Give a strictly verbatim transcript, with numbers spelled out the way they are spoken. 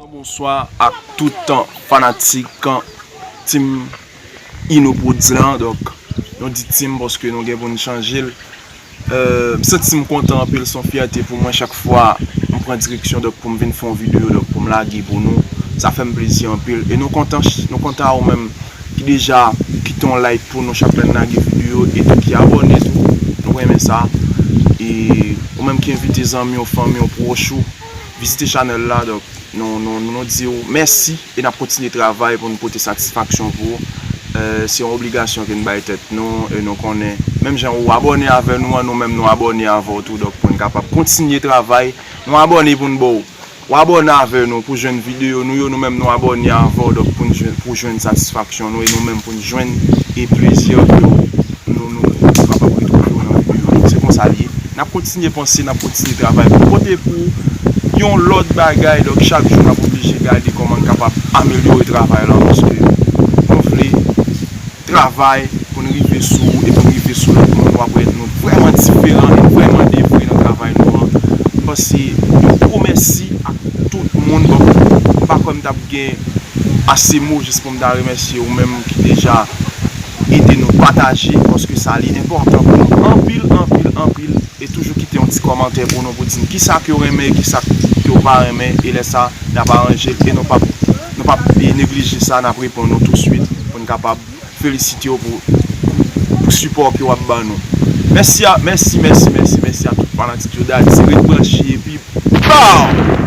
Bonswa ak tout fanatik Team Inoprods lan. Donk, nou di team paske nou gen pou n chanje l. Euh, m santi m kontan anpil, se yon fyète pou mwen chak fwa m pran direksyon, donk, pou m vin fè yon videyo, donk, pou m lage pou nou. Sa fè m plezi anpil. E nou kontan, nou kontan a ou menm ki deja kite yon like pou nou chak lè n lage videyo, e tou ki abòne tou. Nou renmen sa. E ou menm ki envite zanmi w, fanmi w, pwòch ou, vizite chanèl la. Donk, nou, nou, nou di w mèsi e n ap kontinye travay pou n pote satisfaksyon pou ou. Euh, se yon obligasyon ke n bay tèt nou, e nou konnen, menm jan ou abòne avè nou an, nou menm nou abòne avè w tou. Donk, pou n kapab kontinye travay, nou abòne pou n ba w. Ou abòne avè nou pou jwenn videyo nou yo, nou menm nou abòne avè w, donk, pou n jwenn, pou jwenn satisfaksyon nou, e nou menm pou n jwenn e plezi ke nou, nou, nou kapab retwouve w nan videyo yo. Se konsa l ye. N ap kontinye panse, n ap kontinye travay pou pote pou yon lòt bagay. Donk, chak jou, n ap oblije gade kòman n kapab amelyore travay la, paske nou vle travay pou n rive sou ou e pou n rive sou lòt moun. W ap wè nou vrèman diferan e nou vrèman devwe nan travay nou an. M panse yon gwo mèsi ak tout moun. Bon, m pa kwè m t ap gen ase mo jis pou m ta remèsye ou menm ki deja ede nou pataje, paske sa li enpòtan pou nou anpil, anpil, anpil, e toujou kite yon ti kòmantè pou nou, pou di n kisa ke w renmen e kisa ke w pa renmen, e lè sa, n ap aranje l, e nou p ap, nou p ap, e, neglije sa, n ap reponn nou touswit pou n kapab felisite w pou, pou sipò ke w ap ban nou. Mèsi a, mèsi, mèsi, mèsi, mèsi a tout fanatik yo. Dadi, ret branche, epi pow!